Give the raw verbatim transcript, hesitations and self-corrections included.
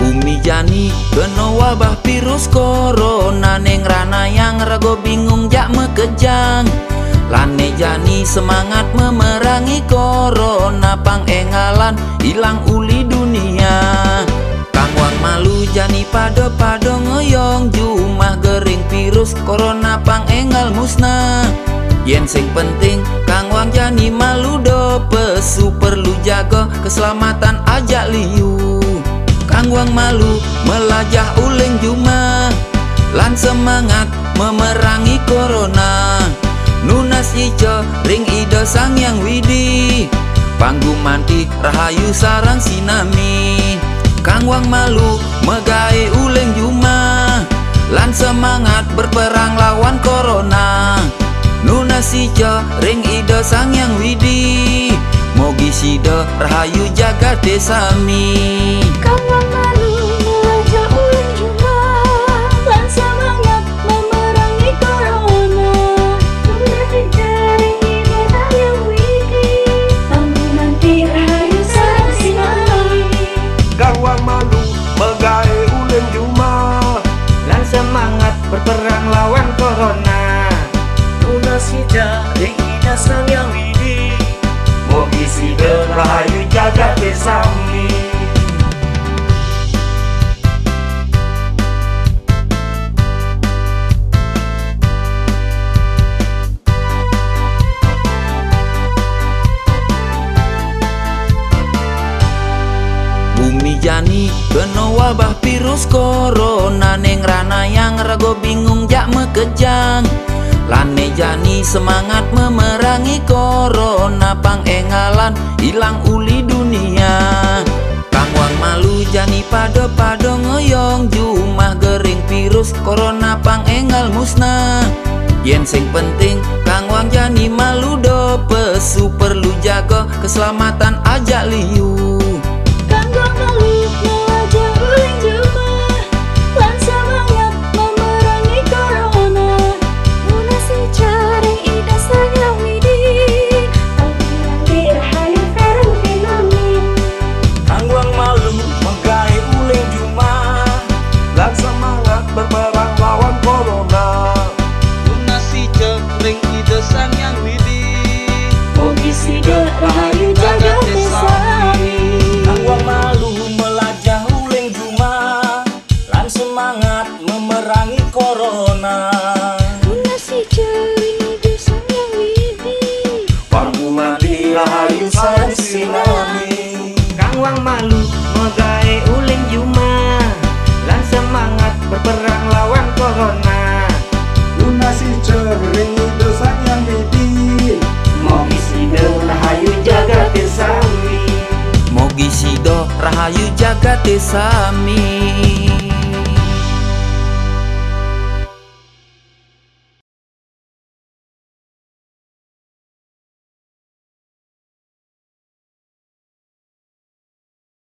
Bumi jani kena wabah virus corona, neng ranayang rago bingung jak makejang. Lane jani semangat memerangi corona, pang enggalan ilang uli dunia. Kang wang malu jani pada-pada ngoyong jumah, gering virus corona pang enggal musnah. Yen sing penting kang wang jani malu do pesu, perlu jago keselamatan ajak liu. Kang wang malu melajah uling jumah, lan semangat memerangi corona. Nunas ica ring Ida Sang Hyang Widi, pang gumanti rahayu sareng sinami. Kang wang malu megae uling jumah, lan semangat berperang lawan corona. Nunas ica ring Ida Sang Hyang Widi, mogi sida rahayu jagate sami. Kang wang malu melajah uling jumah, lan semangat memerangi corona. Nunas ica ring Ida Sang Hyang Widi, pang gumanti rahayu sareng sinami. Kang wang malu megae uling jumah, lan semangat berperang lawan corona. Nunas ica ring Ida Sang Hyang Widi, mogi sida rahayu jagate sami. Bumi jani kena wabah virus corona, neng ranayang rago bingung jak makejang. Lane jani semangat memerangi corona, pang enggalan ilang uli dunia. Kang wang malu jani pada-pada ngoyong jumah, gering virus corona pang enggal musnah. Yen sing penting kang wang jani malu do pesu, perlu jago keselamatan ajak liu. Kang wang malu melajah uling jumah, lan semangat memerangi corona. Nunas ica ring Ida Sang Hyang Widi, pang gumanti rahayu sareng sinami. Kang wang malu megae uling jumah, lan semangat berperang lawan corona. Nunas ica ring Ida Sang Hyang Widi, mogi sida rahayu jagate sami. Kang wang malu melajah uling jumah, lan semangat memerangi corona. Nunas ica ring Ida Sang Hyang Widi, pang gumanti rahayu sareng sinami. Kang wang malu megae uling jumah, lan semangat berperang lawan corona. Nunas ica ring Ida Sang Hyang Widi, mogi sida rahayu jagate sami. Mogi sida rahayu jagate sami.